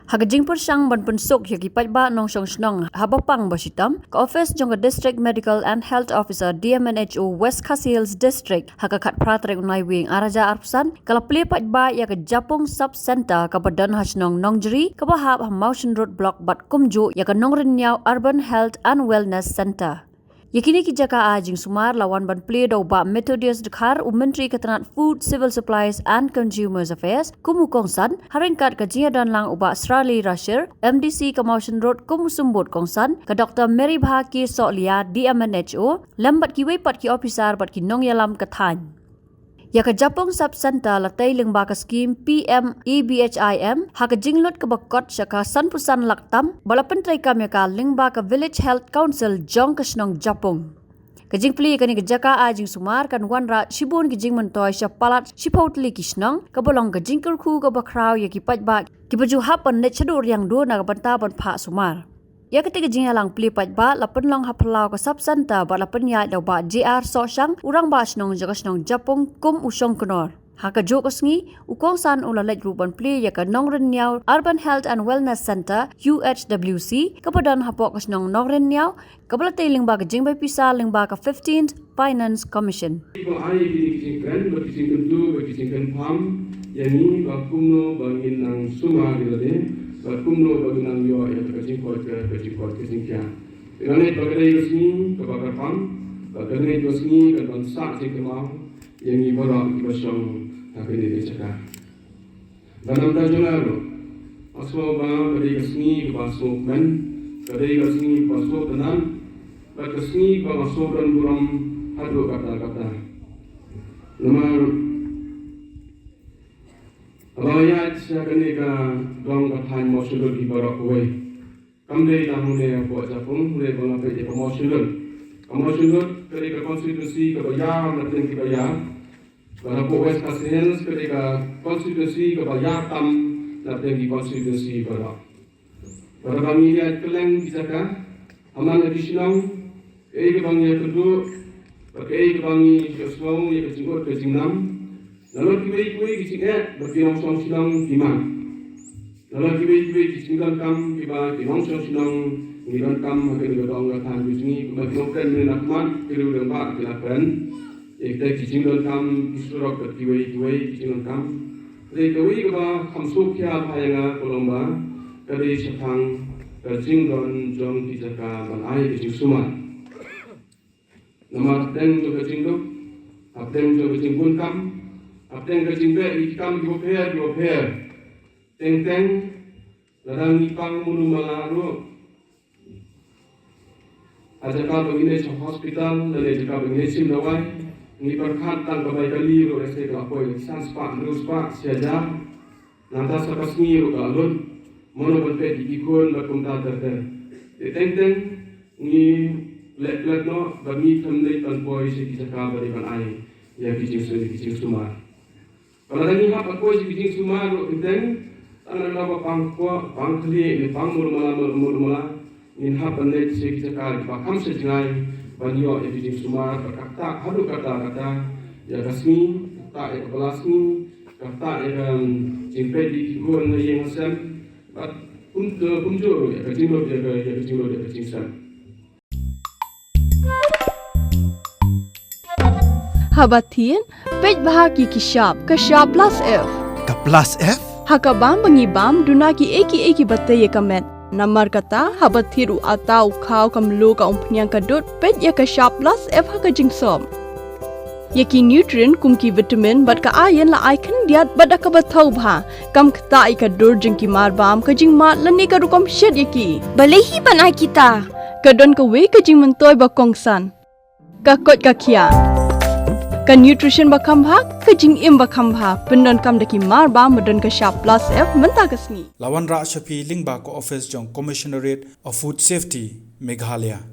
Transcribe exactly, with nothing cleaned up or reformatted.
Ha ka jingpyrshang ban pynsuk ïa ki paidbah nongshong shnong haba pang ba shitom, ka office jong ka District Medical and Health Officer, D M N H O, West Khasi Hills District, ha ka khatphra tarik u Naiwieng ar hajar arphew san, ka la plie paidbah ïa ka Japung Sub Centre kaba don ha shnong Nongjri, kaba hap ha Mawshynrut Block, bad kumjuh ïa ka Nongriñiaw Urban Health and Wellness Centre. Ïa kine ki jaka ai jingsumar la wan ban plie da u Bah Methodius Dkhar, u Myntri ka tnat Food, Civil Supplies and Consumers Affairs, kum u kongsan, ha ryngkat ka jingïadon lang u Bah Srali Rashir, M D C ka Mawshynrut, kum u symbud kongsan, ka Doctor Marybha K Sohliya, D M N H O, lem bad kiwei pat ki ophisar bad ki nongïalam ka thaiñ. Ïa ka Japung Sub Centre la tei lyngba ka skhim P M E B H I M, ha ka jinglut kaba kot sha ka sanphew san lak tam, ba la pyntreikam ïa ka lyngba ka Village Health Council jong ka shnong Japung. Ka jingplie ïa kane ka jaka ai jingsumar kan wanrah shibun ki jingmyntoi sha palat shiphew tylli ki shnong, kaba long ka jingkyrkhu kaba khraw ïa ki paidbah kiba ju hap ban leit shaduh riangdo na ka bynta ban phah sumar. Ïa kata ka jingïalang plie paidbah la pynlong ha phyllaw ka Sub Centre bad la pynïaid da u Bah J R Sohshang, u rangbah shnong jong ka shnong Japung, kum u shongknor. Ha kajuh ka sngi, u kongsan u la leit ruh ban plie ïa ka Nongriñiaw Urban Health and Wellness Centre, U H W C, kaba don hapoh ka shnong Nongriñiaw, kaba la tei lyngba ka jingbei pisa lyngba ka fifteenth Finance Commission. Ko ai ki jingkren bad ki jingkyntu bad ki jingkynpham ïa ngi ba kumno ba ngin nang sumar ïa lade, ba kumno ba ngin nang ïoh ïa ka jingkoit ka, ka jingkoit ka jingkhiah. Ïa lade ba ka dei ka sngi kaba kyrpang, ba ka dei ka sngi kaba sah jingkynmaw ïa ngi baroh kiba shong ha kane ka jaka. Ba namar jong nga ruh, nga sngew ba ka dei ka sngi kaba sngewkmen, ka dei ka sngi kaba sngewtynnat, bad ka sngi kaba nga sngewdon burom haduh katta katta. Namar haba nga ïaid sha kane ka dong ka thaiñ Mawshynrut hi baroh kawei. Kam dei tang hangne hapoh Japung, hynrei ba nga peit ïa ka Mawshynrut. Ka Mawshynrut ka dei ka constituency kaba ïar na pdeng kiba ïar. Bad hapoh West Khasi Hills ka dei ka constituency kaba ïar tam na pdeng ki constituency baroh. Bad haba ngi ïaid kylleng ki jaka, ha man la ki shnong, kaei kaba ngi ïakynduh, bad kaei kaba ngi ïohsngew ïa ka jingud ka jingnam. Nalor kiwei kiwei ki jingeh ba ki nongshong shnong ki mad. Nalor kiwei kiwei ki jingdonkam kiba ki nongshong shnong ngi donkam ha kane ka dong ka thaiñ jong ngi, kumba ki nongkren mynne na khmat, ki riew rangbah ki la kren. Ïa kita ki jingdonkam ki surok bad kiwei kiwei ki jingdonkam. Hynrei kawei kaba kham sngewkhia bha ïa nga ka long ba ka dei shaphang ka jingdon jong ki jaka ban ai ka jingsumar. Namar hapdeng jong ka jingduk, hapdeng jong ka jingbun kam, hapdeng ka jingbeh ïa ki kam kiba pher kiba pher, teng teng lada ngi pang munu mala ruh, ha jaka ba ngi leit sha hospital lane jaka ba ngi leit shim dawai, ngi pyrkhat tang ka bai kali ruh, lehse ka la poi san spah, hynriew spah, shi hajar. Nangta sa ka sngi ruh ka la lut, mano ban peit ïa ki khun bad kumta ter ter. Te teng teng ngi leh klet noh ba ngi khlem leit ban poi sha ki jaka ba dei ban ai ïa ki jingsu-, ïa ki jingsumar. Ba lada ngi hap ban poi sha ki jingsumar ruh teng teng, tang lada ba pang kpoh, pang khlieh ne pang murmala murmala, ngin hap ban leit sha ki jaka kiba kham shah jngai ban ïoh ïa ki jingsumar, bad katta haduh katta katta ïa ka sngi, katta ïa ka pala sngi, katta ïa ka, um, jingpeit ïa ki khun ha ïing ha sem, bad kum, kumjuh ruh ïa ka jinglut ïa ka, ïa ka jinglut ïa ka jingsem. Haba thied, peit bha ki ki shap, ka shap plus F. Ka plus F? Ha ka bam ba ngi bam, duna kiei kiei kiba tei ïa ka met. Namar kata, haba thied u atta, u khaw, ka mluh, ka umphniang, ka dud, peit ïa ka shap plus F ha ka jingsop. Ïa ki nutrient kum ki vitamin bad ka iron la ai khyndiat bad da kaba thaw bha. Kam ktah ïa ka dur jong ki marbam, ka jingmad lane ka rukom shet ïa ki. Balei hi ban ai kita? Ka don kawei ka jingmyntoi ba kongsan. Ka koit ka khiah. Ka nutrition ba kham bha, ka jingim ba kham bha. Pyndonkam da ki marbam ba don ka shap plus F mynta ka sngi. La wanrah sha phi lyngba ka office jong Commissionerate of Food Safety, Meghalaya.